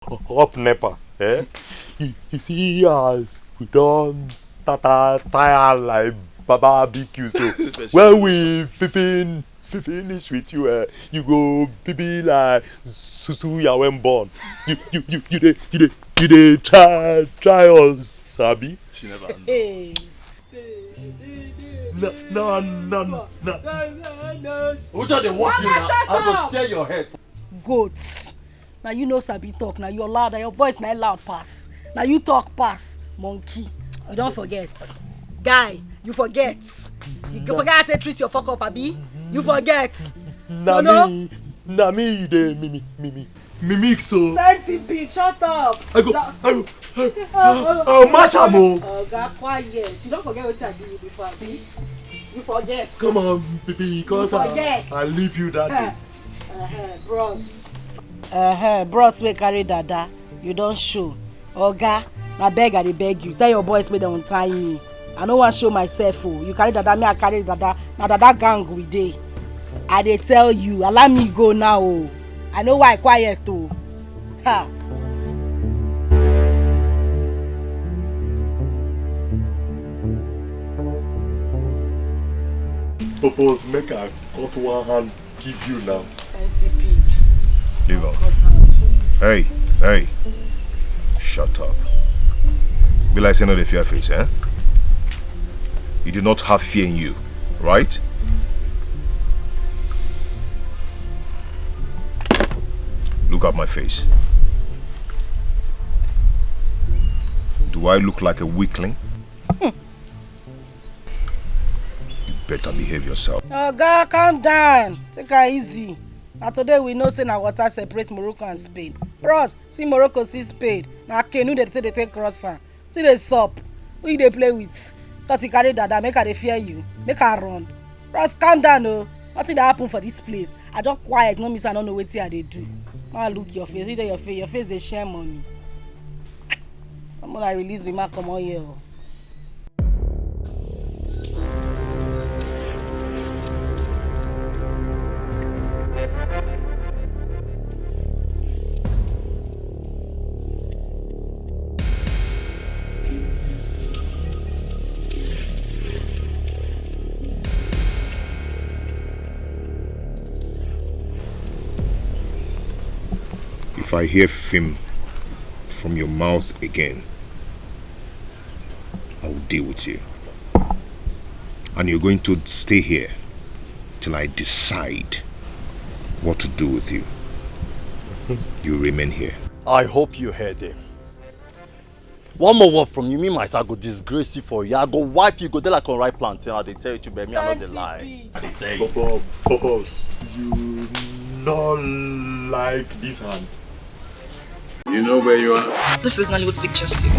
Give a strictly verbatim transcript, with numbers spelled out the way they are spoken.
up nepa, eh? You, you see as we don tata tire like barbecue, so when we fifin finish with you, eh, you go be, be like susu ya when born. You you you you dey you dey you dey try try us, sabi? She never. Hey. No, no, no, no. Which are the work you now? I go tear your head. Goats. Now you know sabi talk. Now you're loud. Now your voice now loud pass. Now you talk pass. Monkey. You don't forget. Guy, you forget. You forget how to treat your fuck up, abi? You forget. Na me, na me you dey mimi mimi mimic so. Centipede, shut up. I go, I go, I go, I go mash am o. Oga, quiet. You don't forget what I do you before, abi? You forget. Come on, baby, because I, I leave you that day. Uh-huh, bros. Uh-huh, bros wey carry dada, you don show. Oga, na beg I dey beg you. Tell your boys make dem untie me. I no wan show myself o. You carry dada, me I carry dada. Na dada gang we dey. I dey tell you, allow me go now o. I know why I quiet o. Ha. Purpose make I cut one hand give you now. Centipede. Leave am. Hey, hey. Shut up. Be like say no dey fear face, eh? You do not have fear in you, right? Look at my face. Do I look like a weakling? You better behave yourself. Oga, calm down. Take her easy. Na today we know say na water separate Morocco and Spain. Bros, see Morocco, see Spain. Na canoe dey take dey take cross am. Wetin dey sup? Who you dey play with? Cause you carry dada, make I dey fear you. Make I run. Bros, calm down o. Nothing dey happen for this place. I just quiet, no mean say I no know wetin I dey do. Ma look your face. Look your face. Your face dey share money. Come on, I release me, ma comot here o. If I hear film from your mouth again, I will deal with you. And you're going to stay here till I decide what to do with you. You remain here. I hope you heard him. One more word from you, me myself, I go disgrace you for you. I go wipe you, go there like a ripe plantain. I dey tell you to be me, I know the lie. I dey tell you. Bob, Bob, you not like this hand. You know where you are? This is Nollywood Pictures T V.